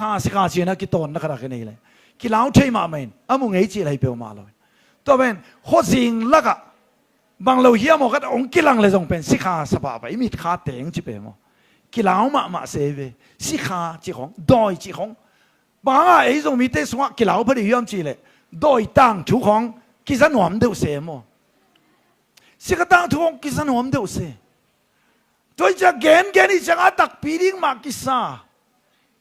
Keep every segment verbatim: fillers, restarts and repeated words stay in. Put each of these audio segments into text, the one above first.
sikha, sikha ci-in a kitawnna khat a kinei le kilau thei mahmah in a mu ngei cih lai peuhmah lo. Tua pen khuazing lakah bang lo hiam aw khat hong kilang le zong pen sikha sa pahpah i mitkha teng ci pen maw? Kilau mahmah se ve. Sikha cih khawng, dawi cih khawng, bang hanga ei Zomite sungah kilau pha dih hiam cih leh dawi tangthu khawng kiza nuam deuh se maw? Sikha tangthu khawng kiza nuam deuh se. Tua hi ciah gengen hi ciangah a takpi ding mah kisa.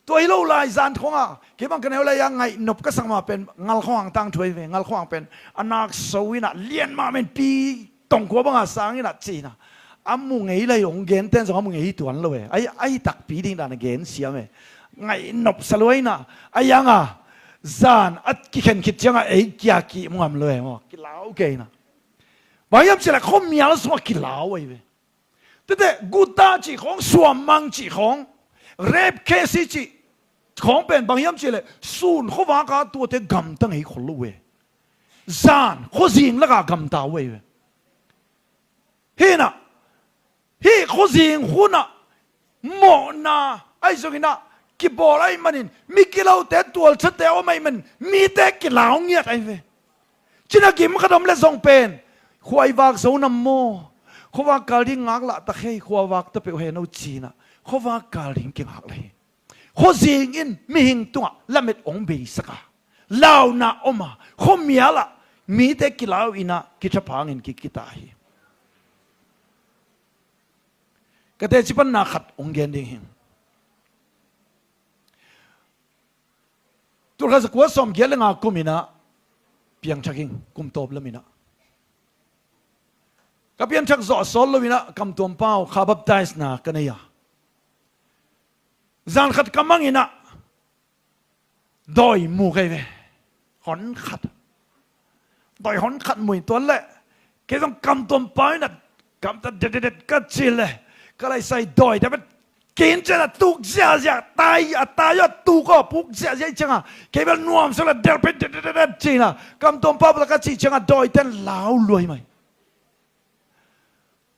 Tua hi lo lai zan khawngah kei bang ka neu lai-a ngaih nop ka sak mah pen Ngalkhuang tangthu ahi ve. Ngalkhuang pen a nak so inah lian mah men pi tongkhua bangah sang inah ci-inah a mu ngei lai hong genten zong a mu ngei hi tuan lo e. Ahi, ahi takpi ding dan a gen siam e. Ngaih nop sa lua inah a yanga zan a kikhen khit ciangah ei kia kih mu ngam lo e maw? Kilau kei inah. Bang hiam cih leh khuamial sungah kilau ahi ve. Tete guta cih khawng, suammang cih khawng, rape case cih khawng pen bang hiam cih leh sun khuavak a tuate gamta ngei khol lo uh e. Zan khuazing lakah gamta uh e. Hi inah hih khuazing hunah mawhna ahi zongin ah kibawl ahih manin mi kilote tualchate a om ahih manin mite kilau ngiat ahi ve. Cina gim khat om le zong pen khuai vak zo nam maw? Khuavak kal ding ngak lah ta khei, khuavak ta peuh hen o ci-inah khuavak kal ding kingak le hi. Khuazing in mihing tungah lamet hong beisak a, launa om a, khuamial ah mite kilau inah kithaphangin kikita hi. Ka teci panna khat hong gen ding hi. Tulkhat zakua sawmgiat le nga kum inah piangthak ing, kum tawp lam inah. Ka pianthak zawh a sawt lo inah Kamtuam Pau kha baptise-na ka nei a, zan khat ka mang inah dawi mu kei ve. Hon khat. Dawi hon khat mu in tuan leh kei zong Kamtuam Pau inah kamta detdedet ka ci leh ka laisai dawi depet kin cian a tuk ziahziah, tai a tai a tuk aw puk ziahziah ih cianga kei bel nuamsa le delpet detdedet ci-inah Kamtuam Pau bel ka cih cianga dawiten lau luai mai.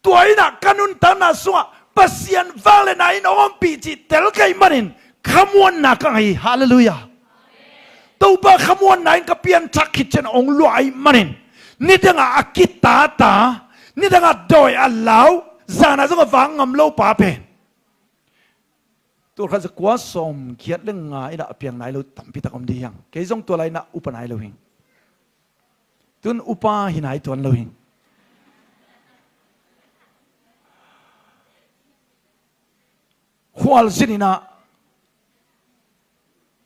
Tua inah ka nuntakna sungah Pasian vangliatna in hong ompih cih tel ka hih manin khamuanna ka ngah hi. Halleluiah. Topa khamuanna in ka pianthak khit ciang hong luah ahih manin nidangah a kitata, nidangah dawi a lau, zanah zong a vak ngam lo pa pen tulkhat zakua sawmgiat le nga inah a piang nai lo tampi tak om dih hiang. Kei zong tua lai inah upa nai lo hing. Tun upa hi nai tuan lo hing. Khualzin inah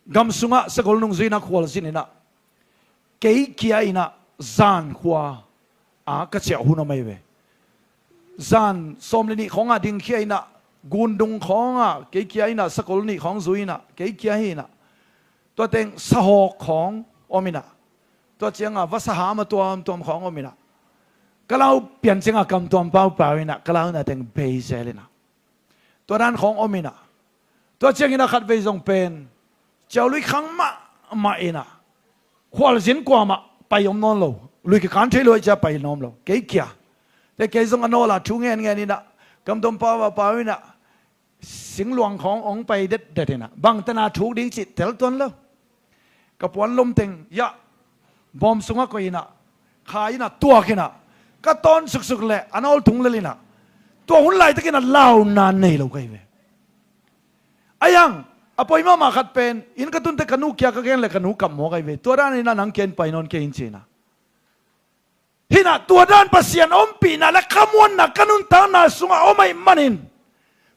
gam sungah sagol nungzui inah khualzin inah kei kia inah zan khua a ka ciah hun om ahi ve. Zan sawm le nih khawngah dingkhia inah gundung khawngah kei kia inah sagol nih khawng zui inah kei kia hi inah tua teng sahawk khawng om inah tua ciangah vasa ham a tuamtuam khawng om inah ka lau pian ciangah Kamtuam Pau pau inah ka lau na teng bei zel inah tua dan khawng om inah tua ciangin a khatvei zong pen ciaului khang mahmah inah khualzin kuamah pai om nawn lo, lui kikan thei lo ih cia pai nawn lo kei kia. Te kei zong a nawla thu ngenngen inah Kamtuam Pau a pau inah singluang khawng hong pai detdet inah bangtana thuk ding cih tel tuan lo. Ka puan lomteng yah bawm sungah koih inah kha inah tuak inah ka tawn suksuk leh a nawl tung lel inah tua hun laitakin a launa nei lo ka hi ve. A yang a poi mahmah khat pen inn ka tunte ka nu kia ka gen leh ka nu kap maw ka hi ve. Tua dan inah nang kia in pai nawn kei in ci inah Hinah tua dan Pasian ompihna le khamuanna ka nuntakna sungah om ahih manin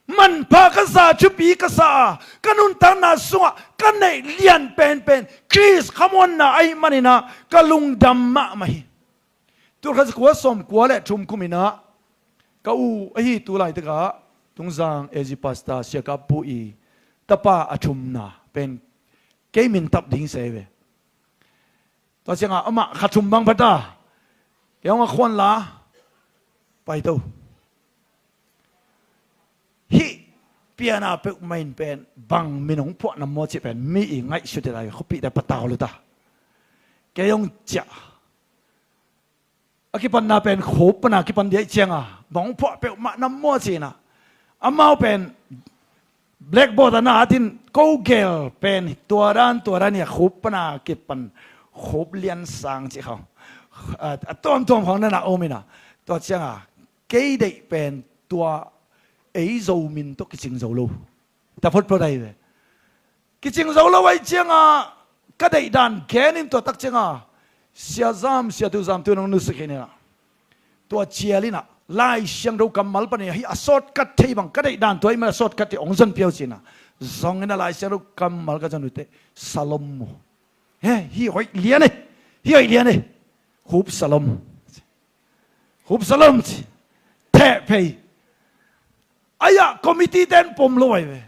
manpha ka za, thupi ka sa a, ka nuntakna sungah ka neih lian penpen Khrist khamuanna ahih maninah ka lungdam mahmah hi. Tulkhat zakua sawmkua le thum kuminah ka u ahi tu laitakah Tungzang A G Pastor Sia Kap Pu i tapa a thumna pen kei min tap ding se ve. Tua ciangah amah kha thum bang phata kei hong a khuan la paito. Hih piana peuhmah in pen bang min hong phuah nam maw cih pen mi i ngaihsut i lai khuapihte patau luta. Kei hong ciah a kipanna pen khup pana kipan diaih cianga bang hong phuah peuhmah nam maw cinah amau pen Blackboard ah na atin ko gel pen tua dan tua dan hi a, khup pana kipan khup lian sang cih khawng, a, a tuamtuam khawng na na om ina. Tua cianga kei deih pen tua ei Zo min tawh kicing zo lo. Ta photphot ahi ve. Kicing zo lo ahi cianga ka deih dan genin tua tak cianga Sia Zam, Sia Tu Zam tu nong nusia khin ina. Tua cial ina Lai Siangtho kammal pan ina hi a shortcut thei bang ka deih dan tua i man a shortcut thei ong zon piau cina. Zong ina Lai Siangtho kammal ka zon ute Salom mu. He, hi hoih lian e. Hi hoih lian e. Khup Salom. Khup Salom ci. Theh phei. Aia committee ten pom lo ai ve.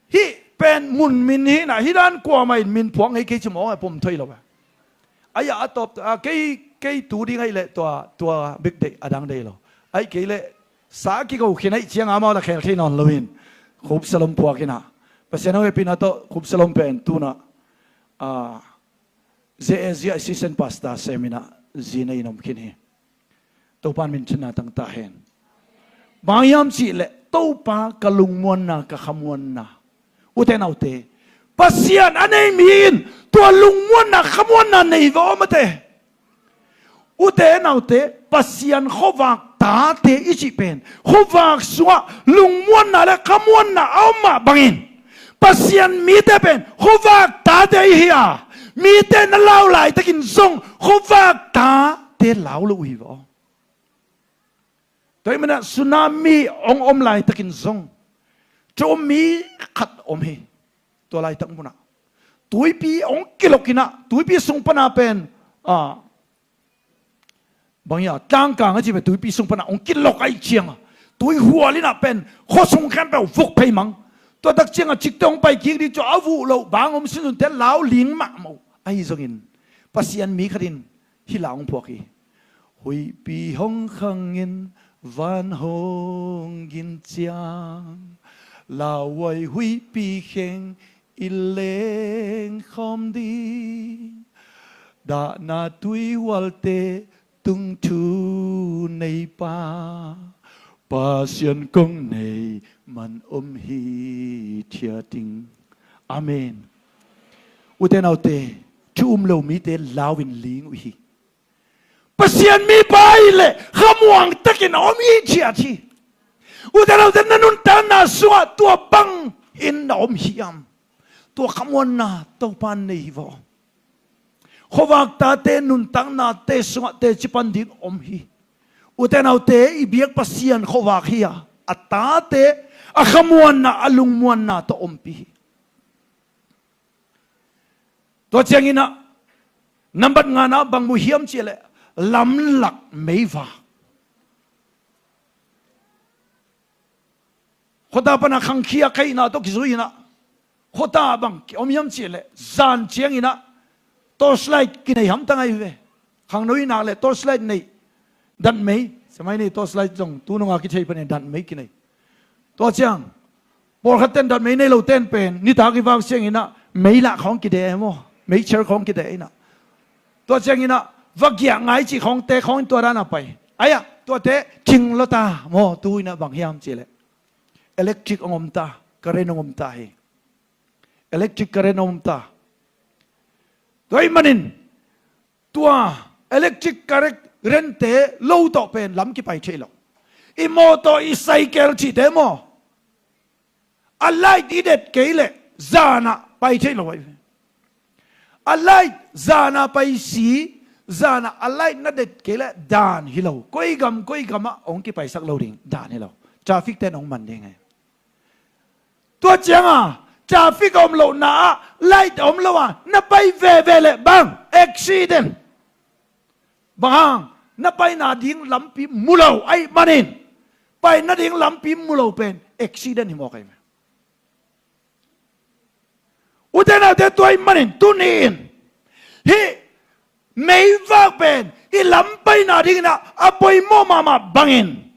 Hih pen mun min hi na, hih dan kuamah in min phuak ngei kei ci mawng a pom thei lo a. Aia a tawp a kei, kei tu ding aih leh tua, tua bik deih a dang deih lo. Aih kei leh sa kigo khin aih ciang amau la khel thei nawn lo in. Khup Salom phuak ina. Pasian hong hepina tawh Khup Salom pen tuna, a, Zia, zia assistant pastor sem ina zina in om khin hi. Topa in minthanna tang ta hen. Bang hiam cih leh Topa ka lungmuanna ka khamuanna. Ute naute, Pasian a nei mi in tua lungmuanna khamuanna nei va om a te. Ute naute, Pasian khuavak tate i cih pen khuavak sungah lungmuanna le khamuanna a om mah bangin Pasian mite pen khuavak tate i hi a, mite na lau laitakin zong khuavak tate lau lo uh hi vaw. Tua hi manah tsunami hong om laitakin zong thu mi khat om hi. Tua laitak munah tuipi hong kilok inah tuipi sung pana pen, a, bang hia, tlangkang a ci pen tuipi sung pana hong kilok aih cianga tui hual inah pen khuasung khempeuh vuk phei mang. Tua tak cianga cikte hong pai kik ding cu a vuh loh bang om sinsunte lau ling mahmah uh. Ahi zongin Pasian mi khatin hih lau hong phuak hi. Huihpi hong khangin van hong gin ciang, lauhuai huihpi kheng i leng khawm ding. Dahna tuihualte tung thu neipa, Pasian kong nei man om hi thia ding. Amen. Ute naute, thu um lo mite lau in ling uh hi. Pasian mipa ahih leh khamuang takin a om hi ciat hi. Ute naute, na nuntakna sungah tua bangin na om hiam? Tua khamuanna Topa nei hi vaw. Khuavak tate nuntaknate sungah teci pan ding om hi. Ute naute, i biak Pasian khuavak hi a, a tate a khamuanna a lungmuanna tawh ompih hi. Tua cianginah nambat ngana bang mu hiam cihleh lamlak meivak. Khuata pana khangkhia kaihna tawh kizui inah khuata bang kiom hiam cihleh zan cianginah torchlight kinei hamtang ahi ve. Khangno i nak le torchlight nei, datmei, semai nei torchlight zong tununga kithei panin datmei kinei. Tua ciang pawlkhat ten datmei nei lo ten pen nitak i vak sianginah mei lah khawng kideh e maw, mei cher khawng kideh inah. Tua cianginah va giah ngai cih khawngte khawng in tua dana pai. Aia tuate thing lo ta maw, tu inah bang hiam cihleh electric hong om ta, current hong om ta hi. Electric current hong om ta. Tua ih manin tua electric current te lo tawh pen lam kipai thei lo. I mawtaw i cycle cihte maw, a light i det kei leh zanah pai thei lo ahi. A light zanah pai si, zanah a light na det kei leh dan hi lo. Koi gam koi gamah hong kipaisak lo ding dan hi lo. Traffic ten hong man ding hi. Tua cianga traffic a om lohna ah light a om lo a na pai veve leh bang accident. Bang hang, na paina ding lampi mu lo aih manin paina ding lampi mu lo pen accident hi mawk ahi. Ute naute, tua ih manin tuni-in hih meivak pen i lam paina dinginah a poimawh mahmah bangin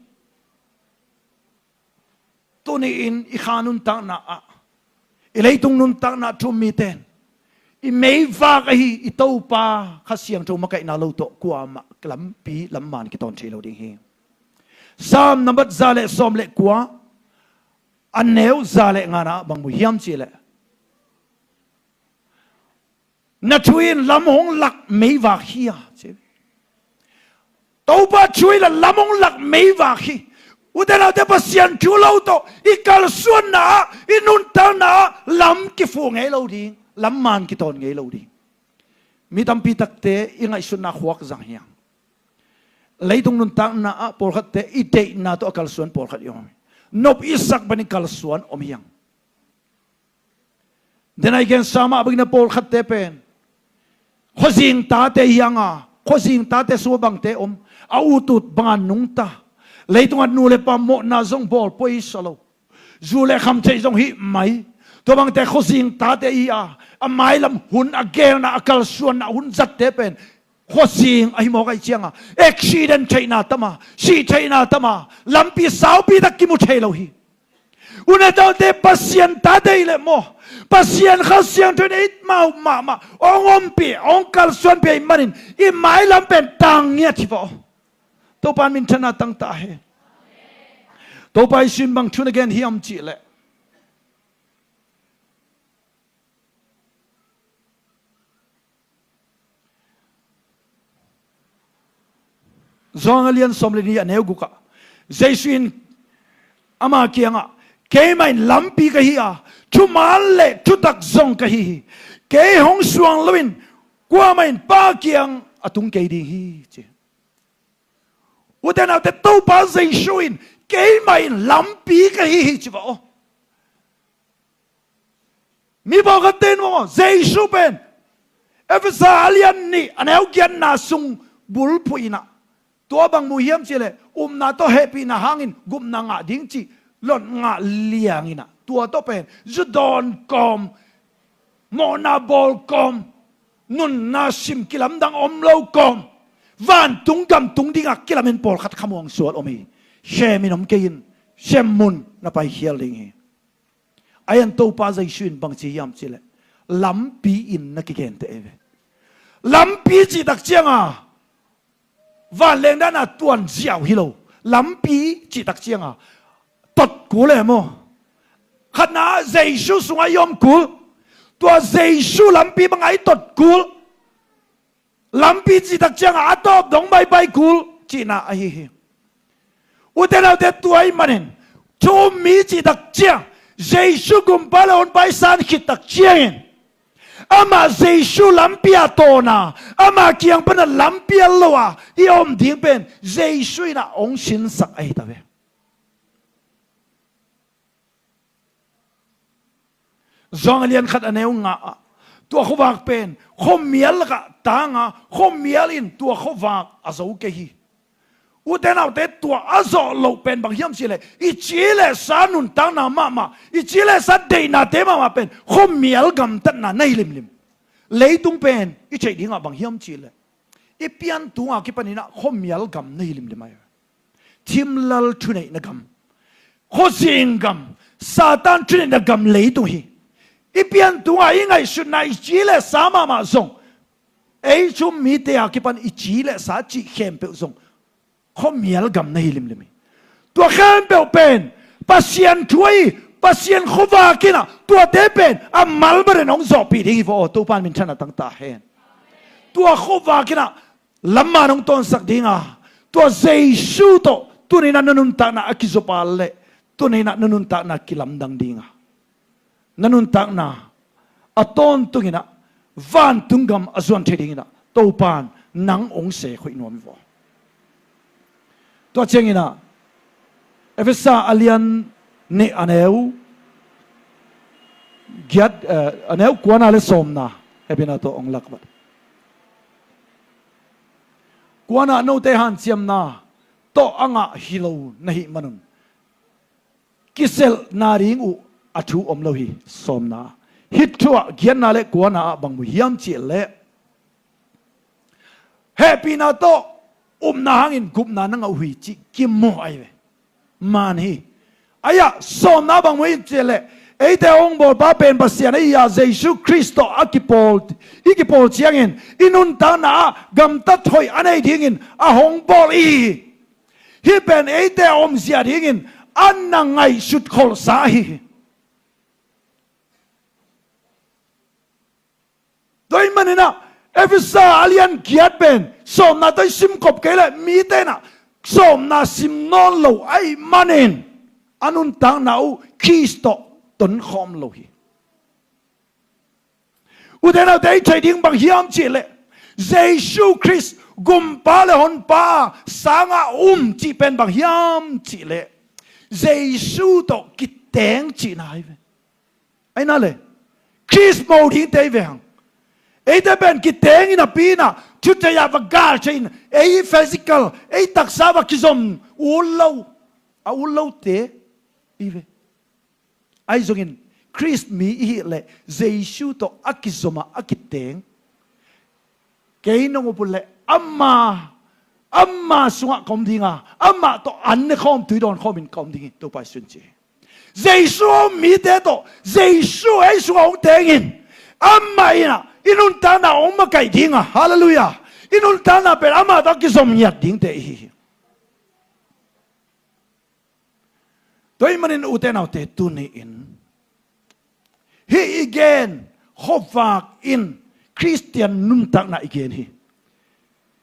tuni-in i kha nuntakna ah, i leitung nuntakna ah thu um miten i meivak ahi i Topa Kha Siangtho makaihna lo tawh kuamah lampi lamman kitawn thei lo ding hi. Sam nambat za le sawm le kua, a neu za le ngana ah bang mu hiam cihleh, na thu in lam hong lak meivak hi a ci. Topa thu in a lam hong lak meivak hi. Ute naute, Pasian thu lo tawh i kalsuanna ah, i nuntakna ah lam kifu ngei lo ding, lam man kitawn ngei lo ding. Mi tampi takte i ngaihsutna khuak zang hiang. Leitung nuntakna ah pawlkhatte i deihna tawh a kalsuan pawlkhat i om hi. Nop i sak panin kalsuan om hiang. Denai gensa mah bangin a pawlkhatte pen khuazing tate hianga, khuazing tate sua bangte om, a utut banga nungta. Leitungah nu le pa mawhna zong bawl poi sa lo. Zu le kham theih zong hih mai. Tua bangte khuazing tate hi a, a mailam hun, a gelna, a kalsuanna hun zatte pen khuazing ahi mawk ahih cianga accident theihna tama, sih theihna tama, lampi saupi tak kimu thei lo hi. Ute naute, Pasian tate i leh maw, Pasian Kha Siangtho in ei mau mahmah hong ompih, hong kalsuanpih ahih manin i mailam pen tang ngiat hi vaw. Topa in minthanna tang ta hen. Topa Jesu in bang thu na gen hiam cihleh, Johan a lian sawm le nih a neu gukah Jesu in ama kiangah, "Keimah in lampi ka hi a, thuman le thutak zong ka hi hi. Kei hong suang loin kuamah in Pa kiang a tung kei ding hi," ci. Ute naute, Topa Jesu in, "Keimah in lampi ka hi hi," ci va aw. Mi pawlkhatte in maw, Jesu pen Efesa a lian nih a neu giatna sung bulphuh inah, tua bang mu hiam cihleh, upna tawh hehpihna hangin gupna ngah ding cih lot ngah liang inah, tua tawh pen zu dawn kawm, mawhna bawl kawm, nunna sim kilamdang om lo kawm, vantung gam tung dingah kilamin pawlkhat khamuang sual om hi. Semin om kei in, sem mun na paikhial ding hi. Ahi zongin Topa Jesu in bang ci hiam cihleh, lampi in na kigenteh ei ve. Lampi cihtak cianga vanleng dana tuan ziau hi lo. Lampi cihtak cianga tot kul e maw. Khatna, Jesu sungah i om kul. Tua Jesu lampi bangah i tot kul. Lampi cihtak cianga a tawp dong baibai kul cihna ahi hi. Ute naute, tua ahih manin thu um mi cihtak ciang, Jesu Gumpa le Honpa i san khittak ciangin, amah Jesu lampi a tawna, ama kiang pana lampi a lo a i om ding pen Jesu inah hong sinsak ahi ta ve. Johan a lian khat a neu nga ah, tua khuavak pen khuamial lakah tanga, khuamial in tua khuavak a zo kei hi. Ute naute, tua a zawh loh pen bang hiam cihleh, i ci le sa nuntakna mahmah, i ci le sa deihnate mahmah pen khuamial gamtatna na hi limlim. Leitung pen i theih dingah bang hiam cihleh, i pian tunga kipaninah khuamial gam na hi limlim ahi. Thimlal thuneihna gam, khuazing gam, Satan thuneihna gam leitung hi. I pian tunga i ngaihsutna, i ci le sa mahmah zong, ei thu um mite a kipan i ci le sa cih khempeuh zong khuamial gam na hi limlim hi. Tua khempeuh pen Pasian thu ahi, Pasian khuavak inah tuate pen a malmarin hong zawhpih ding hi vaw. Topa in minthanna tang ta hen. Tua khuavak inah lamman hong tawnsak dinga, tua Jesu tawh tuninah na nuntakna a kizopal leh, tuninah na nuntakna kilamdang dinga, na nuntakna a tawntunginah vantung gam a zuan thei dinginah Topa in nang hong se khoih nuam hi vaw. Tua cianginah Efesa a lian nih a neu giat, eh, a neu kuana le sawmna, hehpihna tawh hong lakbat. Kuana note hanciamna tawh a ngah hi lo na hih manun kiselhna ding uh a thu om lo hi. Sawmna, hih thu ah giatna le kuana ah bang mu hiam cihleh, hehpihna tawh upna hangin gupna na ngah uh hi cih kimu ahi ve. Man hi. Ahi a, sawmna bang mu hiam cihleh, eite hong bawlpa pen Pasian ahi a, Jesu Khrist tawh a kipawl, i kipawl ciangin i nuntakna ah gamtat hoih a nei dingin a hong bawl i hi hi. Hih pen eite a omzia dingin a na ngaihsut kholhsa ahi hi. Tua ahih manin ah Efesa a lian giat pen sawmna tawh i simkhop kei leh mite in ah sawmna sim nawn lo ahih manin a nuntakna uh Khrist tawh tonkhawm lo hi. Ute naute, i theih ding bang hiam cih leh Jesu Khrist Gumpa le Honpa sangah um cih pen bang hiam cih leh Jesu tawh kiteng cihna hi ve. Ahi na le Khrist mo dingte hi ve hang. Eite pen kiteng in a pi in ah thutei ah va galthei in ei physical ei taksa va kizom ut lo a ut lote hi ve. Ahi zongin Khrist mi i hih leh Jesu tawh a kizom a a kiteng kei nong up uh leh ama ama sungah ka om ding a amah tawh an ne khawm tui dawn khawmin ka om ding hi Topa Jesu in ci hi. Jesu a um mite tawh Jesu ei sungah hong tengin amah in ah i nuntakna hong makaih ding a halleluiah i nuntakna pen amah tawh a kizom ngiat dingte i hi hi. Tua ahih manin ute naute tuni-in hih i gen khuavak in Khristian nuntakna i gen hi.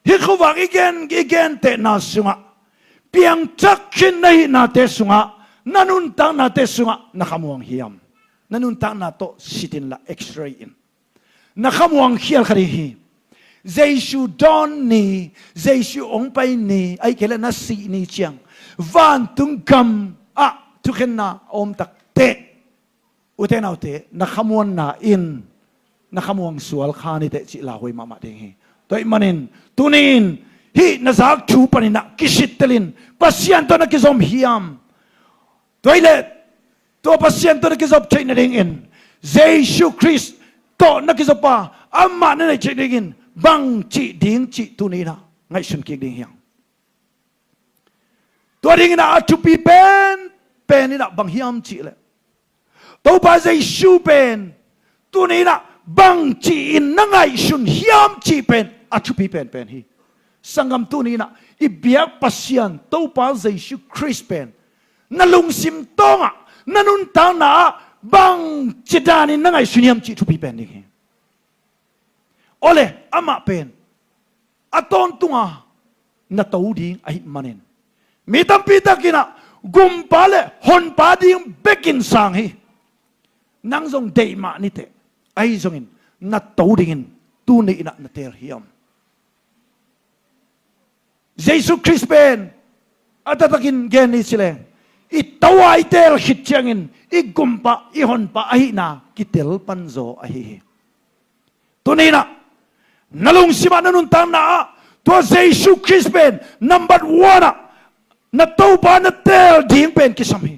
Hih khuavak i gen i gentehna sungah piangthak khin na hihnate sungah na nuntaknate sungah na khamuang hiam? Na nuntakna tawh sit inla X-ray in na khamuang khial kha ding hi. Jesu dawn ni, Jesu hong pai ni, ahih kei leh na sih ni ciang vantung gam ah thukhenna a om takteh ute naute na khamuanna in na khamuang sual kha ni teh cih lauhuai mahmah ding hi. Tua ahih manin tuni-in hih na zak thu panin ah kisittelin Pasian tawh na kizom hiam? Tua ahih leh tua Pasian tawh na kizop theih nadingin Jesu Khrist tawh na kizop a amah na neih theih dingin bang cih ding cih tuni-in ah ngaihsun kik ding hiam? Tua dingin ah a thupi penpen in ah bang hiam cih leh Topa Jesu pen tuni-in ah bang ci-in na ngaihsun hiam cih pen a thupi penpen hi. Sanggam tuni-in ah i biak Pasian Topa Jesu Khrist pen na lungsim tawngah na nuntakna ah bang ci danin na ngaihsun hiam cih thupi pen ding hi. Awle amah pen a tawntunga na to ding ahih manin mi tampi takin ah Gumpa le Honpa ding bekin sang hi. Nang zong deih mah ni teh ahi zongin na to dingin tuni-in ah na teel hiam? Jesu Khrist pen a taktakin gen ni ci leng i to a i teel khit ciangin i Gumpa i Honpa ahihna kitel panzaw ahi hi. Tuni-in ah na lungsim ah na nuntakna ah tua Jesu Khrist pen number one ah na Topa na teel ding pen kisam hi.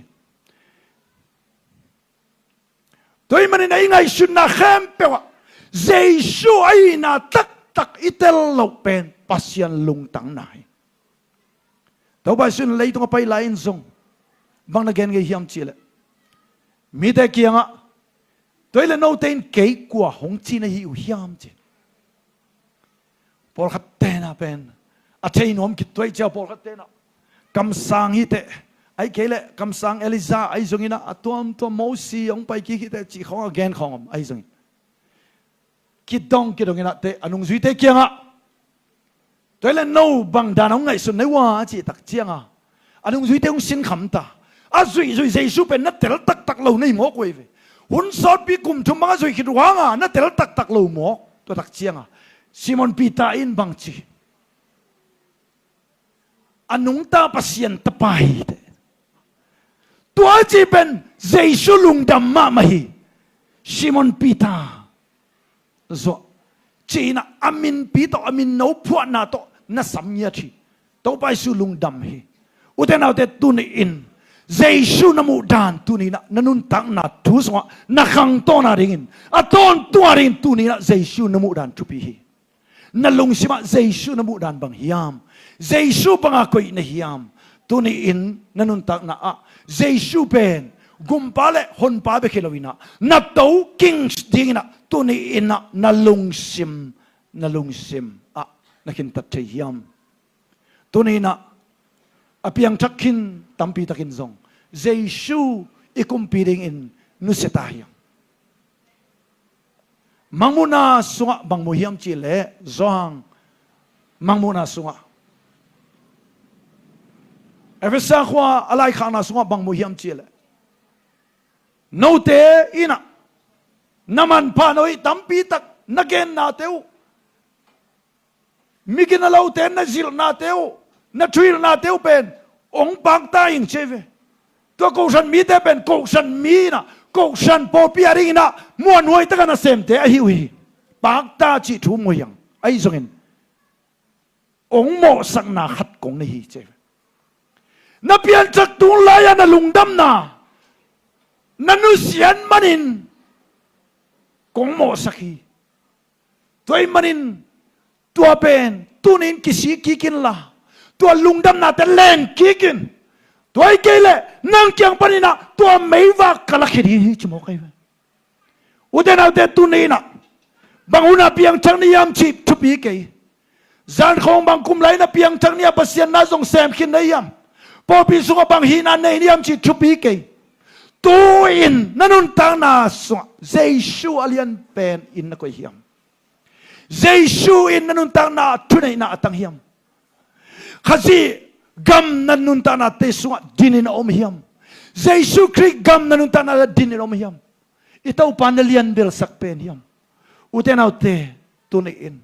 Tua ahih manin ah i ngaihsutna khempeuh ah Jesu ahihna taktak i tel loh pen Pasian lungtang na hi. Topa Jesu in leitung a pai lai-in zong bang na gen ngei hiam cih leh mite kiangah tua ahih leh note in kei kua hong ci na hi uh hiam ci. Pawlkhat tenah pen a thei nuam khit tuai cia pawlkhat tenah kamsang hi teh ahih kei leh kamsang Elijah ahi zongin ah a tuamtuam Mosi hong pai kik hi teh cih khawng a gen khawng om ahi zongin kidong kidongin ah teh a nungzuite kiangah tua ahih leh no bang dan hong ngaihsun na hi uh a cih tak cianga a nungzuite hong sinkham ta. A zuihzuih Jesu pen na tel taktak lo na hi mawk uh hi ve. Hun sawtpi kum thum bang a zuih khit uh hanga na tel taktak lo mawk. Tua tak cianga Simon Peter in bang ci? A nungta Pasian tapa hi teh. Tua cih pen Jesu lungdam mahmah hi. Simon Peter zuah ci-in ah a minpi tawh a minno phuahna tawh na sam ngiat hi. Topa Jesu lungdam hi. Ute naute tuni-in Jesu na muh dan tuni-in ah na nuntakna thu sungah na khangtawna dingin a tawntunga dingin tuni-in ah Jesu na muh dan thupi hi. Na lungsimah Jesu na muh dan bang hiam? Jesu banga koih na hiam? Tuni-in na nuntakna ah Jesu pen Gumpa le Honpa bek hi loin ah na to king dingin ah tuni-in ah na lungsim na lungsim ah na khintat thei hiam? Tuni-in ah a piangthak khin tampi takin zong Jesu i kumpi dingin nusia ta hiam? Mangmuhna sungah bang mu hiam cihleh, Johan Mangmuhna sungah, Efesa khua a laikhakna sungah bang mu hiam cihleh, note in ah na manpha na hoih tampi tak na gennate uh, mi gina lote na zilhnate uh, na thuhilhnate uh pen hong pakta ing ci hi ve. Tua kohhran mite pen kohhran mi in ah, kohhran pawlpi a dingin ah muanhuai takin a semte ahi uh hi. Pakta cih thu mu hiam? Ahi zongin hong mawhsakna khat kong nei hi ci hi ve. Na piangthak tung lai-a na lungdamna na nusiat manin kong mawhsak hi. Tua ahih manin tua pen tuni-in kisik kik inla, tua lungdamnate len kik in. Tua ahih kei leh nang kiang panin ah tua meivak ka lakhia ding hi ci mawk ahi ve. Ute naute, tuni-in ah bang hun a piangthak na hiam cih thupi kei. Zankhawng bang kum lai na piangthak ni a, Pasian na zong sem khin na hiam? Pawlpi sungah bang hihna nei na hiam cih thupi kei. Tu-in na nuntakna sungah Jesu a lian pen in na koih hiam? Jesu in na nuntakna ah thuneihna a tang hiam? Khazih gam na nuntaknate sungah dinin a om hiam? Jesu Khrih gam na nuntakna ah dinin a om hiam? I Topa na lianbelsak pen hiam? Ute naute, tuni-in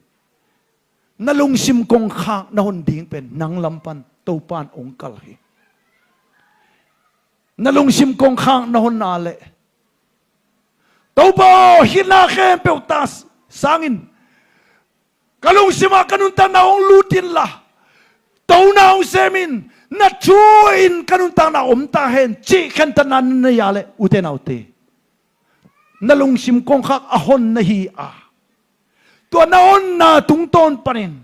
na lungsim kongkhak na hon ding pen nang lam pan Topa in hong kal hi. Na lungsim kongkhak na honna leh, Topa aw, hih na khempeuh ta sangin ka lungsimah ka nuntakna hong lut inla, tona hong sem in, na thu in ka nuntakna om ta hen cih khentatna na nei a leh, ute naute, na lungsim kongkhak a hon na hi a, tua na honna tungtawn panin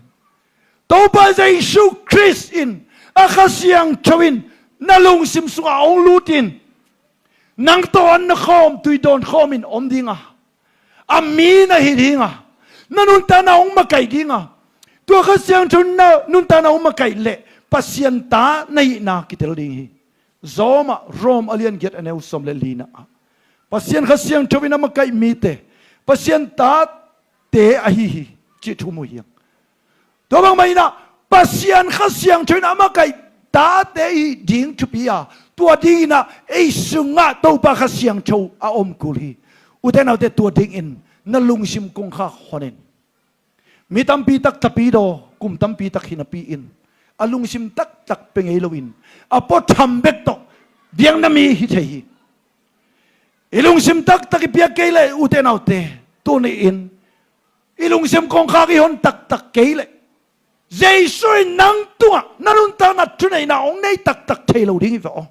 Topa Jesu Khrist in, a Kha Siangtho in na lungsim sungah hong lut in, nang tawh an na khawm, tui dawn khawm in om ding a, a mi na hi ding a, na nuntakna hong makaih ding a, tua Kha Siangtho in na nuntakna hong makaih leh Pasian ta na hihna kitel ding hi. Rom ah, Rom a lian giat a neu sawm le lina ah, Pasian Kha Siangtho in a makaih mite Pasian tate ahi hi cih thu mu hiang. Tua bangmah in ah Pasian Kha Siangtho in a makaih tate hi ding thupi a, tua dingin ah ei sungah Topa Kha Siangtho a om kul hi. Ute naute, tua dingin na lungsim kongkhak hon in. Mi tampi tak tapidaw, kum tampi tak hi napi-in a lungsim taktak pia ngei loin a puatham bek tawh biakna mi hi thei hi. I lungsim taktak i piak kei leh, ute naute, tuni-in i lungsim kongkhak i hon taktak kei leh, Jesu in nang tungah na nuntakna thuneihna hong nei taktak thei lo ding hi ve aw.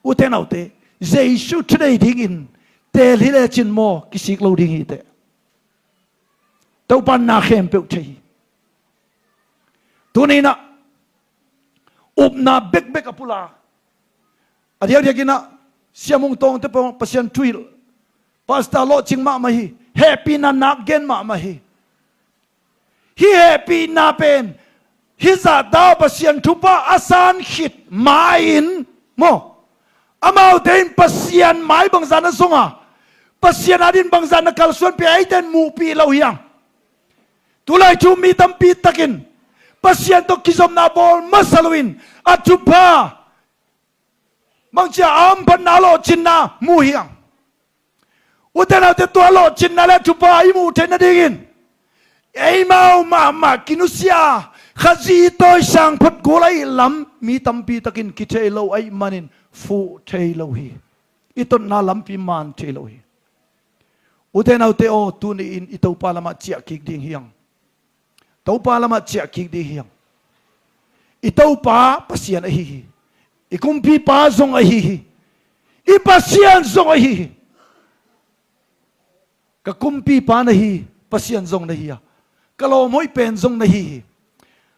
Ute naute, Jesu thunei dingin teel hi lecin maw, kisik lo ding hi teh. Topa in na khempeuh thei hi. Tuni-in ah upna bekbek a pula, a diakdiakin ah Sia Mung Tawngte pawh Pasian thuhilh, pastor lawhcing mahmah hi, hehpihna nak gen mahmah hi. Hih hehpihna pen hih zahta Pasian thupha a san khit ma-in maw, amaute in Pasian mai bangzah na zong a, Pasian adin bangzah na kalsuanpih a, eite in muhpih lo hiang. Tulai thu mi tampi takin Pasian tawh kizopna bawl masa loin a thupha bangci a hamphatna, a lawhcinna mu hiang. Ute naute, tua lawhcinna le thupha i muh theih nadingin eimau mahmah kinusia, Khazih tawisang phot kul ahih lam mi tampi takin kithei lo ahih manin fuh thei lo hi. I totna lampi man thei lo hi. Ute naute aw, tuni-in i Topa lamah ciah kik ding hiang. Topa lamah ciah kik ding hiang. I Topa Pasian ahi hi. I kumpipa zong ahi hi. I Pasian zong ahi hi. Ka kumpipa na hi, Pasian zong na hi a, ka lawm hoih pen zong na hi hi.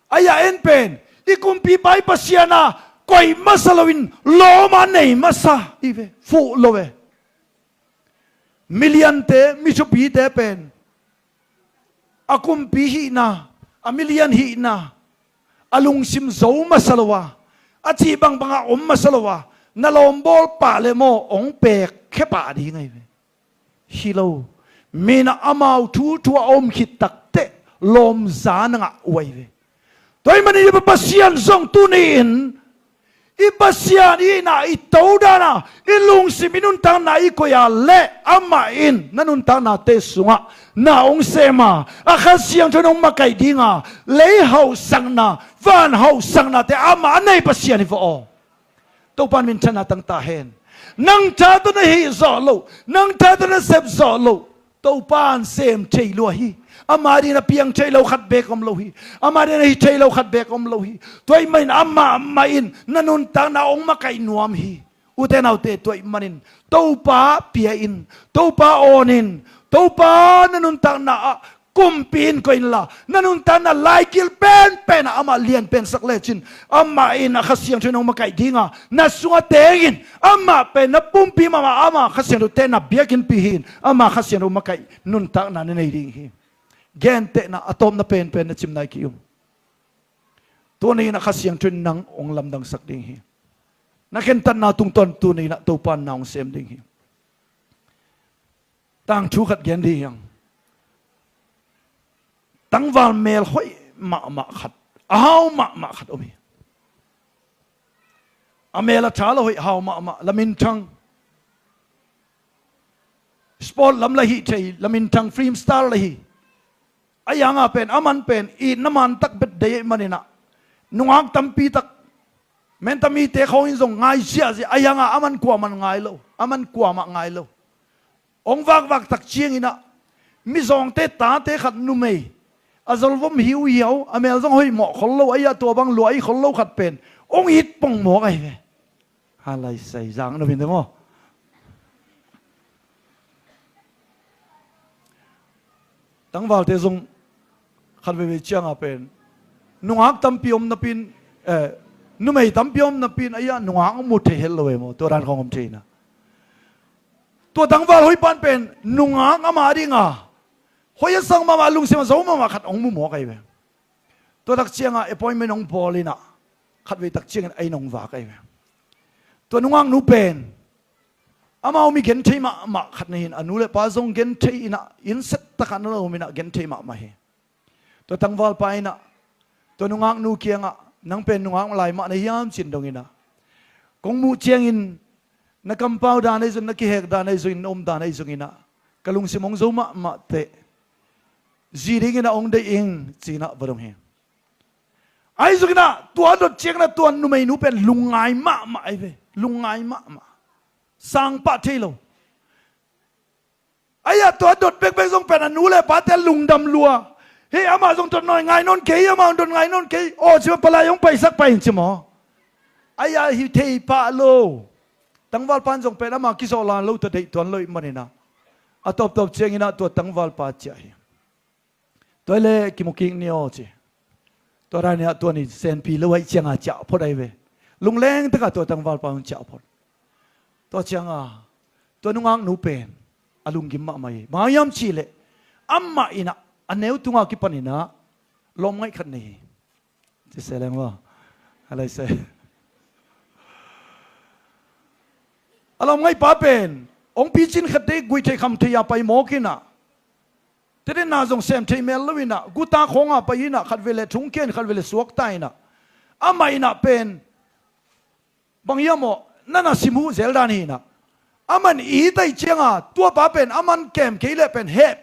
Ahi a, en pen i kumpipa i Pasian a koih masa loin lawm a nei masa hi ve, fuh lo ve. Mi liante, mi thupite pen a kumpi hihna, a milian hihna a lungsim zo masa lo a, a cih bangbangah om masa lo a, na lawmbawl pah le maw, hong pek khia pah ding ahi ve. Hi lo. Mi in amau thu thu a om khit takteh lawmza na ngah uh ahi ve. Tua ahih manin i Pasian zong tuni-in i Pasian i hihna, i todan a, i lungsim, i nuntakna i koih a leh amah in na nuntaknate sungah na hong sem a, a Kha Siangtho in hong makaih ding a, lei hauhsakna, van hauhsaknate amah a nei Pasian hi vua aw. Topa in minthanna tang ta hen. Nang tha tawh na hih zawh loh, nang tha tawh na sep zawh loh, Topa in sem thei lua hi. Ama dingin a piang thei lo khat beek om lo hi. Ama dingin a hi thei lo khat beek om lo hi. Tua ahih manin amah mah in na nuntakna hong makaih nuam hi. Ute naute, tua ahih manin Topa pia in, Topa awn in, Topa na nuntakna ah kumpi in koih inla, na nuntakna laikil penpen ah amah lianpen sak lecin, amah in a Kha Siangtho in hong makaih ding a, na sungah teng in, amah pen na pumpi mahmah, ama Kha Siangthote na biakinnpi hi in, ama Kha Siangtho makaih nuntakna na nei ding hi. Gentehna a tawpna penpen na cim nai kei ung. Tuni in a Kha Siangtho in nang hong lamdangsak ding hi. Na khentatna tungtawn tuni in a Topa in na hong sem ding hi. Tangthu khat gen dih hiang. Tangval mel hoih mahmah khat, a hau mahmah khat om hi. A mel a tha lo hoih, hau mahmah, la minthang. Sport lam la hih thei, la minthang, film star la hi. Ahi hanga pen, aman pen itna man tak bek deih ahih manin ah, nungak tampi tak, menta mite khawng in zong ngai ziahziah. Ahi hanga aman kuamah ngai lo, aman kuamah ngai lo. Hong vakvak tak ciangin ah, mizawngte tate khat numei, a zolvom hiuhiau, a mel zong hoih mawh khol lo, ahi a tua bang lua ahi khol lo khat pen hong it pongmawk ahi ve. Ha lai sai zang na vin te maw? Tangvalte zong khat veivei cianga pen nungak tampi om napin, eh, numei tampi om napin, ahi a nungak hong mu thei het lo e maw? Tua dan khawng om thei na. Tua tangval hoih pan pen nungak ama dinga hoih a sang mahmah, lungsim a zo mahmah khat hong mu mawk ahi ve. Tua tak cianga appointment hong bawl in ah, khat vei tak ciangin a inn hong vak ahi ve. Tua nungaknu pen amau mi genthei mahmah khat na hi in, a nu le pa zong genthei in ah, innset takah na lo om in ah genthei mahmah hi. Tua tangvalpa in ah tua nungaknu kiangah, nang pen nungak lai mah na hiam, ci-in dong in ah, kong muh ciangin na kampau dan ahi zongin, na kihek dan ahi zongin, na om dan ahi zongin ah, ka lungsim hong zo mahmah teh, zi dingin ah hong deih ing, ci-in ah va dong hi. Ahi zongin ah tua a dot ciangin ah tua numeinu pen lungngai mahmah ahi ve. Lungngai mahmah. Sang pah thei lo. Ahi a tua dot bekbek zong pen a nu le pate lungdam lua. Hei, amah zong dot nawn ngai nawn kei, amah zong dot ngai nawn kei. Aw, ci ma, palai hong paisak pai in ci maw? Ahi a hi thei pah lo. Tangvalpa in zong pen ama kizawh lan lo, tua deih tuan lo ahih manin ah, a tawptawp ciangin ah tua tangvalpa ciah hi. Tua hi leh kimu kik ni aw, ci. Tua dan in ah tua ni senpi lo ahih cianga ciah phot ahi ve. Lungleng takah tua tangvalpa hong ciah phot. Tua cianga tua nungaknu pen a lunggim mahmah hi. Bang hang hiam cih leh amah in ah a neu tunga kipan in ah lawmngaih khat nei hi. Ci se leng maw? A lai se. A lawmngaihpa pen hong picin khat dei, guih thei kham thei a pai mawk in ah, tedetna zong sem thei mel lo in ah, guta khawng a pai in ah, khat vei leh thungkia in, khat vei leh suakta in ah, amah in ah pen bang hiam aw, na na sim huh zel dan hi in ah, aman it ahih cianga tuapa pen aman kem kei leh pen heh.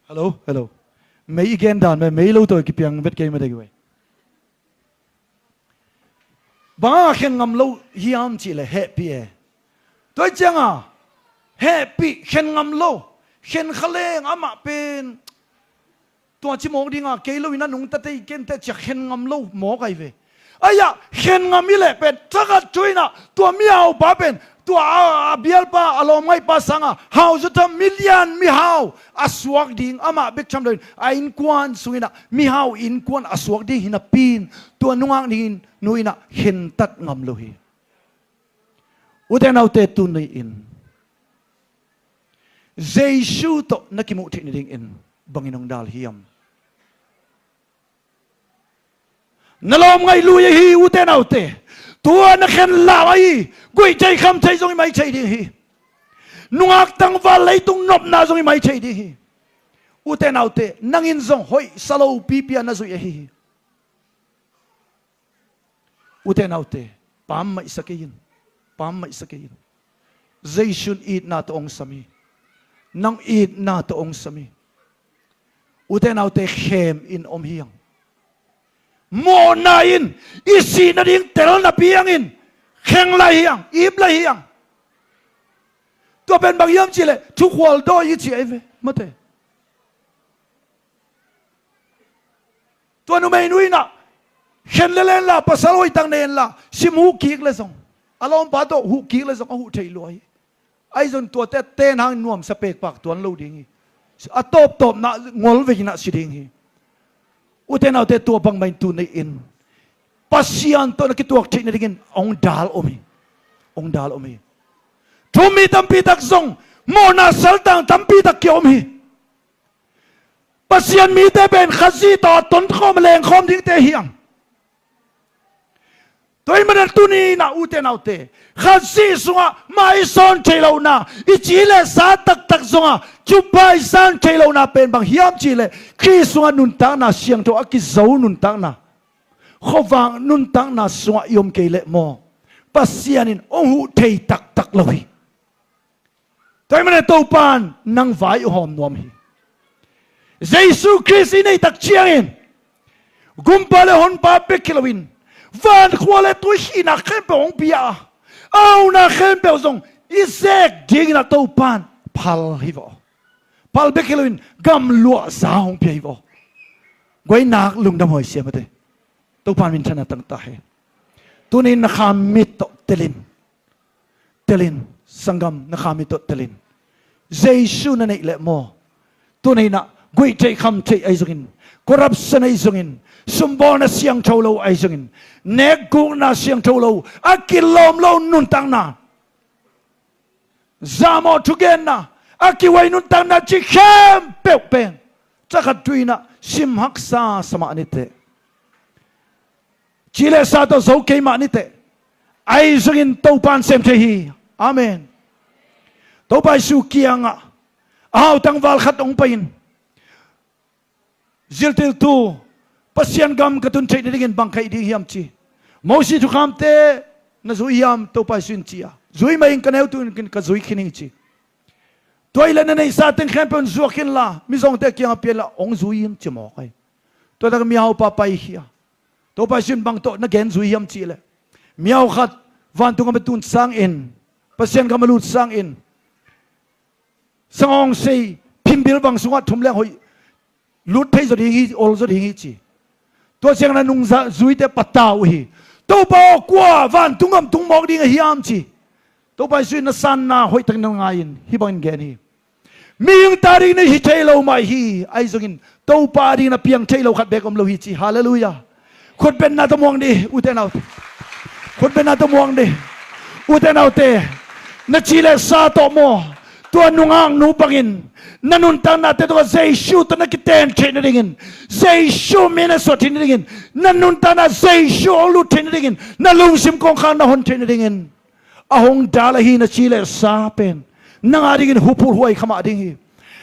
Hello, hello. Mei i gen dan mei, mei lo tawh kipiang vet kei mah dek i wei. Bang a khen ngam lo hiam cih leh hehpih e. Tua hi cianga hehpih, khen ngam lo, khen kha leng amah pen tua ci mawk dinga kei lo in a nungta tei kenteh ci-a khen ngam lo mawk ahi ve. Ahi a khen ngam hi leh pen thakhat thu in ah tua mihaupa pen tua a, a bialpa, a lawmngaihpa sanga hauzaw tham, milian mihau a suak ding, amah bek tham lo in a innkuan sung in ah mihau innkuan a suak ding hi napi in tua nungaknu in ah khentat ngam lo hi. Ute naute, tuni-in Jesu tawh na kimuh theih nadingin bangin hong dal hiam? Na lawm ngaih lui ahi, ute naute. Tua na khen lam ahi, guih theih kham theih zong i mai thei ding hi. Nungak tangval leitung nopna zong i mai thei ding hi. Ute naute, nangin zong hoih sa lo pipi a na zuih ahi hi. Ute naute, pammaih sa kei in, pammaih sa kei in. Jesu in itna tawh hong sam hi. Nang itna tawh hong sam hi. Ute naute, khem in om hi hang. Mawhna in i sih nading tel napi hangin kheng lai hi hang, ip lai hi hang. Tua pen bang hiam cih leh thukhual dawi i ci ahi ve, mate. Tua numeinu in ah khen le len la, pasal hoihtak nei in la, sim huh kik le zong, a lawmpa tawh huh kik le zong a huh thei lua hi. Ahi zong tuate ten hang nuamsa pekpak tuan lo ding hi. A tawptawpna ngol vei in ah si ding hi. Ute naute, tua bangmah in tu ni-in Pasian tawh na kituak theih nadingin hong dal om hi. Hong dal om hi. Thu-um mi tampi tak zong mawhna saltang tampi tak kia om hi. Pasian mite pen Khazih tawh a tonkhawm a lengkhawm dingte hi hang. Tua ahih manin tuni-in ah, ute naute, Khazih sungah maisawn theih lohna, i ci le sa taktak zongah cuphaisan theih lohna pen bang hiam cih leh Khrih sungah nuntakna siangtho a kizo nuntakna, khuavak nuntakna sungah i om kei leh maw, Pasian in hong huh thei taktak lo hi. Tua ahih manin Topa in nang vai a hawm nuam hi. Jesu Khrist i neih tak ciangin gumpa le honpa bek hi loin vankhua le tuikhihna khempeuh hong pia a, a hauhna khempeuh zong i zek dingin ah Topa in phal hi vaw. Phal bek hi loin gamluahza hong pia hi vaw. Guainak lungdam huai sia, mate. Topa in minthanna tang ta hen. Tuni-in na kha mit tawh tel in. Tel in, sanggam, na kha mit tawh tel in. Jesu na neih leh maw, tuni-in ah guih theih kham theih ahi zongin, corruption ahi zongin, sumbawlna siangtho lo ahi zongin, nekgukna siangtho lo, a kilawm lo nuntakna, zamawh thugenna, a kihuai nuntakna cih khempeuh pen cakhat tu-in ah sim haksa sa mah ni teh. Ci le sa tawh zo kei mah ni teh. Ahi zongin Topa in sem thei hi. Amen. Topa Jesu kiangah a hau tangval khat hong pai-in, ziltiltu, Pasian gam ka tun theih nadingin bang ka hih ding hiam, ci. Mosi thukhamte na zui hiam, Topa Jesu in ci a. Zui mah ing, ka neu tu-in ka zui khin hi, ci. Tua hi leh na neihsa teng khempeuh in zuak inla, mizawngte kiangah pia inla, hong zui in, ci mawk hi. Tua tak mihaupa paikhia. Topa Jesu in bang tawh na gen zui hiam cih leh, mihau khat vantung gam a tun sangin, Pasian gam a lut sangin, sanggawng sei phimbil bang sungah thum leng hoih lut thei zaw ding hi, ol zaw ding hi, ci. Tua ciangin a nungzuite patau uh hi. Topa aw, kua vantung gam tung mawk ding a hiam, ci. Topa Jesu in na sanna hoihtakin na ngai in, hih bangin gen hi. Mihing ta ding na hi thei lo mah hi, ahi zongin Topa ding na piang thei lo khat beek om lo hi, ci. Halleluiah. Khutbetna tawh muang dih, ute naute. Khutbetna tawh muang dih, ute naute. Na ci le sa tawh maw, tua nungaknu bangin na nuntaknate tungah Jesu tawh na kiten theih nadingin, Jesu min a suah theih nadingin, na nuntakna Jesu hong lut theih nadingin, na lungsim kongkhak na hon theih nadingin a hong dal ahi na ci le sa pen nang a dingin huphulh huai kha mah ding hi.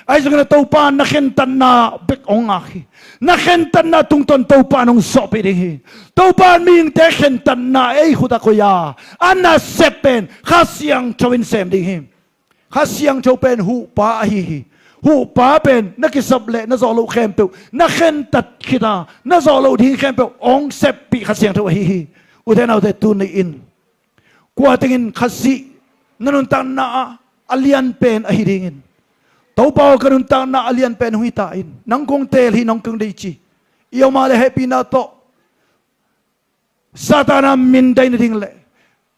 Ahi zongin a Topa in na khentatna bek hong ngak hi. Na khentatna tungtawn Topa in hong zawhpih ding hi. Topa in mihingte khentatna ei khut ah koih a, a nasep pen Kha Siangtho in sem ding hi. Kha Siangtho pen huhpa ahi hi. Huhpa pen na kisap leh na zawh loh khempeuh, na khentat khit a na zawh loh ding khempeuh hong seppih Kha Siangtho ahi hi. Ute naute, tuni-in kua tengin Khazih na nuntakna ah a lian pen ahi dingin, Topa aw, ka nuntakna a lian pen hong hi ta in, nang kong teel hi, nang kong deih ci. I om a leh hehpihna tawh Satan a min daih nading leh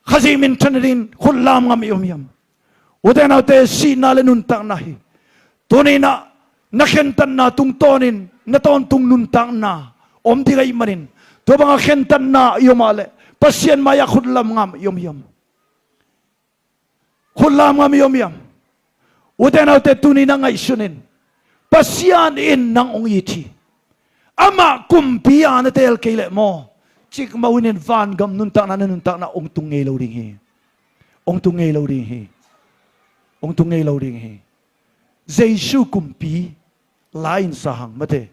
Khazih min than nadingin khut lam ngam i om hiam? Ute naute, sihna le nuntakna hi. Tuni-in ah na khentatna tungtawnin na tawntung nuntakna om ding ahih manin, tua banga khentatna i om a leh Pasian mai-ah khut lam ngam i om hiam? Khut lam ngam i om hiam? Ute naute, tuni na ngaihsun in, Pasian in nang hong it hi. Amah kumpi a na teel kei leh maw, cikmah hun in vangam nuntakna, na nuntakna hong tung ngei lo ding hi. Hong tung ngei lo ding hi. Hong tung ngei lo ding hi. Jesu kumpi la in sa hang, mate.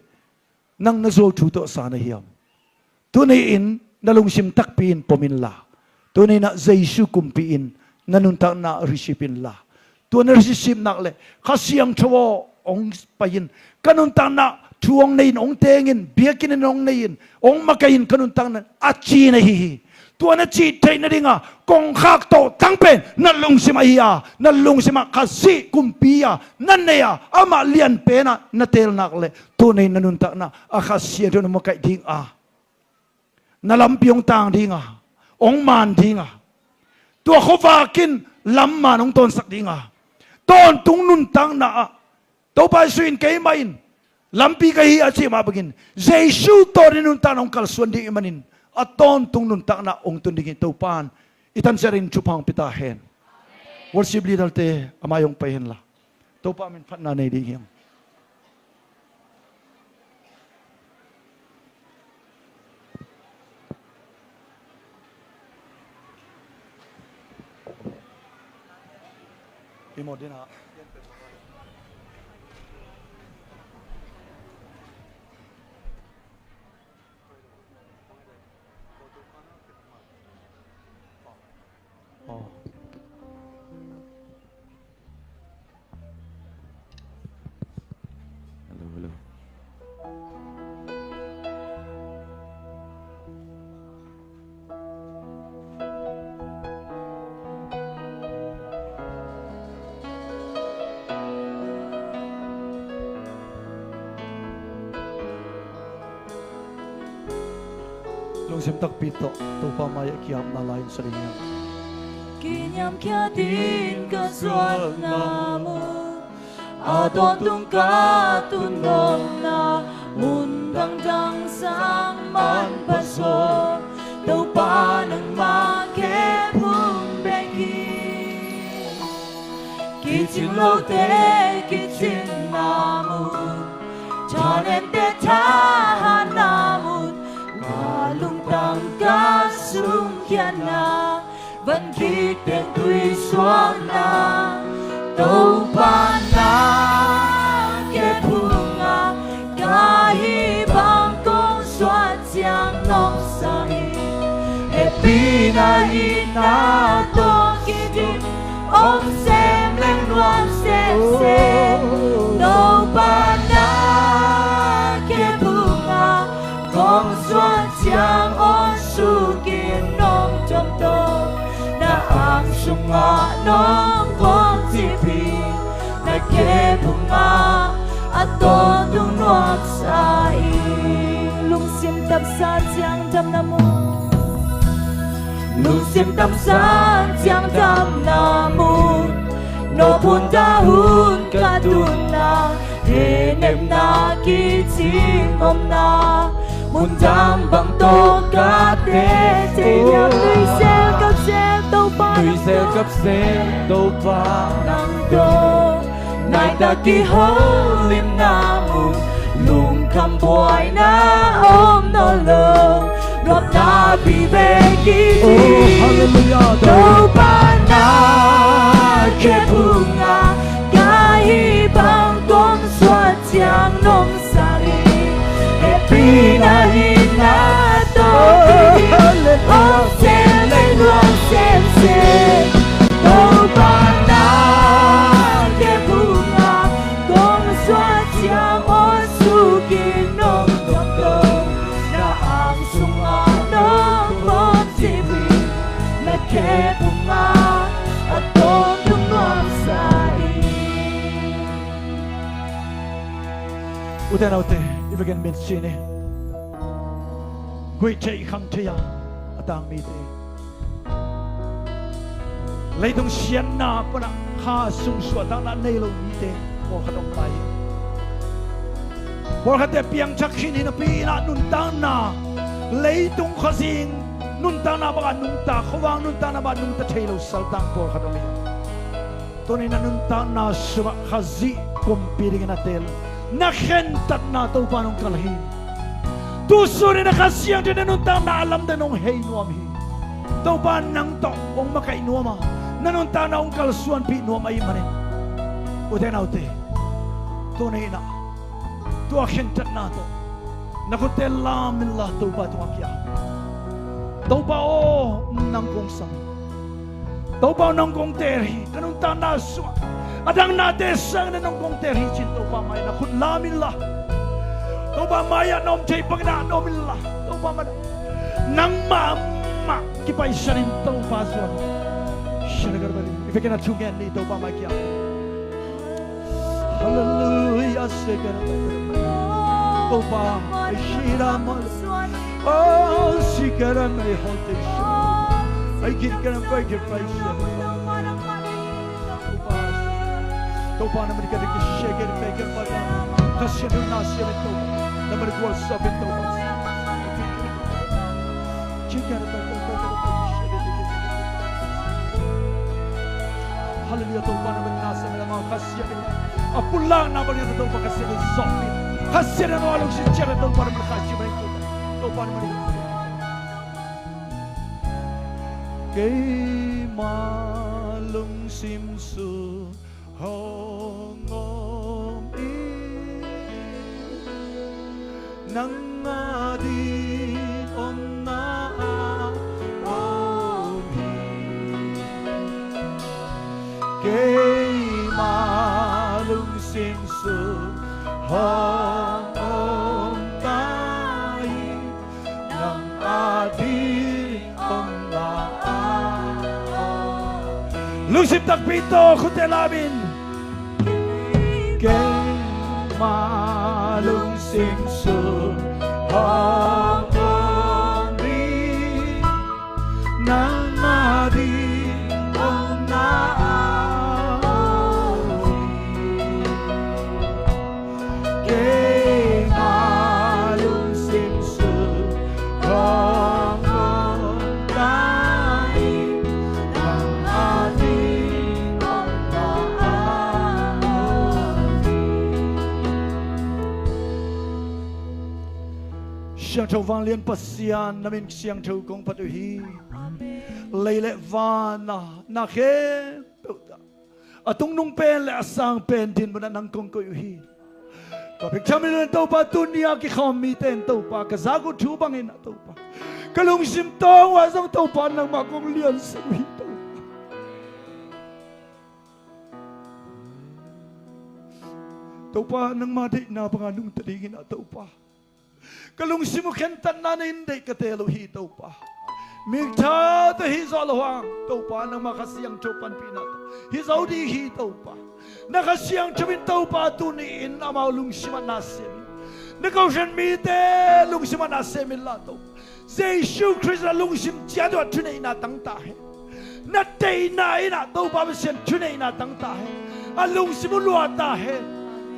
Nang na zuau thu tawh sa na hiam? Tuni in na lungsim takpi in pom inla, tuni in ah Jesu kumpi in na nuntakna receive inla, tua na receive nak leh Kha Siangtho aw, hong pai in, ka nuntakna thu hong nei in, hong teng in, biakinn in hong nei in, hong makaih in, ka nuntakna a ci na hi hi. Tua na cih theih nadinga kongkhak tawh tang pen na lungsim ahi a, na lungsim ah Khazih kumpi a na nei a, amah lian pen ah na teel nak leh, tuni in na nuntakna ah Kha Siangtho in hong makaih ding a, na lampi hong tang ding a, hong man ding a, tua khuavak in lam man hong tawnsak ding a, tawntung nuntakna ah Topa Jesu in keimah in lampi ka hi a cih mah bangin Jesu tawh na nuntakna hong kalsuan ding ahih manin a tawntung nuntakna hong tun ding hi. Topa in i tan ciat in thupha hong pia ta hen. Worship leader te a mai hong pai hen la, Topa min phatna nei ding hi hang. Hello, hello. Lungsim takpi tawh Topa mai-ah ki-apna la-in sa ding hi hang. Kiniamkhiat in ka zuatna mun, a tawntung ka tun nopna mun dangdang sang manpha zaw, Topa nangmah khephung bek hi. Kicing lote kicingna mun, thanemte thahatna mun, ka lungtang ka sungkhiatna, van khit teng tui suakna, Topa na khephung ah ka hih bang kong suah ciang nong sa hi. Hehpihna itna tawh kidim, om sem leng nuam semsem, Topa na khephung ah kong suah ciang awn suk in nong tomtom, na ang sungah nong kong cip hi. Na khephung ah a tawntung nuam sa hi. Lungsim tamsa ciang damna mun, lungsim tamsa ciang damna mun, nawphun dahun ka tunna, hehnemna kicing omna, mundang bang tawh ka tete. Nuisel kapsel Topa, nuisel kapsel Topa nang tawh, naitak kiholimna mun, lungkham buaina om nawn lo, nuamna vive kicing. Oh, hallelujah. Topa na khephung ah ka hih bang kong suah ciang nong sa hi. Hehpihna itna tawh kidim, om sem leng nuam semsem, Topa na khephung ah kong suah ciang awn suk in nong tomtom, na ang sungah nong kong cip hi. Na khephung ah a tawntung nuam sa hi. Ute naute, i vekin min ci ni. Guih thei khang thei a, a tang mite, leitung siatna panah kha sung suahtakna nei lo mite pawlkhat om lai hi. Pawlkhatte piangthak khin hi napi inah nuntakna, leitung khuazing nuntakna bangah nungta, khuavak nuntakna bangah nungta thei lo saltang pawlkhat om hi. Tuni-in na nuntakna sungah Khazih kumpi dingin na teel, na khentatna Topa nong kalh hi. Tusun in na Kha Siangtho in na nuntakna a lamdang nong hei nuam hi. Topa nang tawh hong makaih nuam a, na nuntakna hong kalsuanpih nuam ahih manin, ute naute, tuni-in ah tua khentatna tawh na khutte lam inla Topa tungah kia. Topa aw, nang kong sam. Topa aw, nang kong teel hi. Ka nuntakna sungah a dang nate sangin nang kong teel hi ci-in Topa mai-ah na khut lam inla, Topa mai-ah na om thei bangin ah na om inla, Topa mai-ah nangmah mah kipaisan in Topa zuan. If you cannot, thungen ni, Topa mai kia. Hallelujah. Topa, ai shira mal. Oh, sikara mai hote. Ai kit kara mai kit pai. Topa, Topa na mari kara ki shekar mai kara pai. Kasian na sian Topa. Na mari kual sapin Topa. Hallelujah, Topa na mari na sian na ma Kha Siangtho. A pulakna bangin Topa Kha Siangtho zong. Kha Siangtho na lungsim ciat Topa na mari Kha Siangtho. Topa na mari. Keima lungsim sung hong om in, nang ading omna ah om hi. Keima lungsim sung hong om ta hi. Nang ading omna ah. Lungsim takpi tawh khutte lamin. Keima lungsim sung hong om in, nang ading omna ah om hi. Keima lungsim sung hong om ta hi. Nang ading omna ah om hi. Siangtho vanglian Pasian, na min siangtho kong phat uh hi. Amen. Lei le van ah na khempeuh tawh a tungnung pen le a sang pen din munah nang kong koih uh hi. Ka bek tham in Topa, tuni a kikhawm mite in Topa, ka zak uh thu bangin ah Topa, ka lungsim tawng uh ah zong Topa nangmah kong liansak uh hi Topa. Topa nangmah deihna banga nungta dingin ah Topa, ka lungsim uh khentatna na in deih ka teel uh hi Topa. Miktha tawh hi zawh loh hang Topa, nangmah Kha Siangtho panpihna tawh hi zo ding hi Topa. Na Kha Siangtho in Topa tuni-in amau lungsim ah na sem in. Na kohhran mite lungsim ah na sem inla Topa, Jesu Khrist a lungsim ciat uh ah thuneihna tang ta hen. Na deihna in ah Topa Pasian thuneihna tang ta hen. A lungsim uh luah ta hen.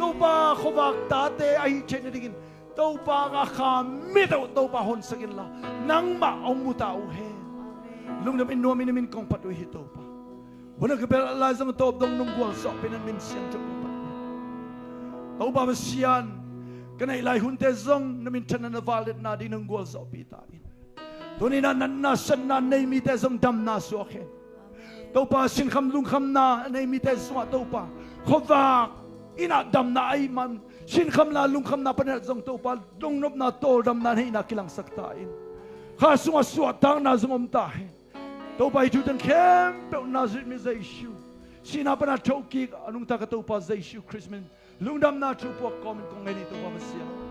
Topa khuavak tate ahih theih nadingin Topa ka kha mit uh Topa honsak inla, nangmah hong mu ta uh hen. Amen. Lungdam in nuam in na min kong phat uh hi Topa. Hun a ka bel lai zong tawp dong nong gualzawhpih na min siangtho kong phat uh hi. Topa Pasian, ka neih lai hunte zong na minthanna na vangliatna ding nong gualzawhpih ta in. Tuni-in ah natna satna nei mite zong damna suak hen. Topa, sinkham lungkhamna nei mite sungah Topa, khuavak in ah damna ahih man, sinkham le lungkhamna panin ah zong Topa, lungnopna tawldamna neihna kilangsak ta in. Kha sungah suahtakna zong om ta hen. Topa, hih thu teng khempeuh Nazareth mi Jesu, sihna pana thokik a nungta ka Topa Jesu Khrist min lungdamna thu puak kawmin kong ngen hi Topa Pasian.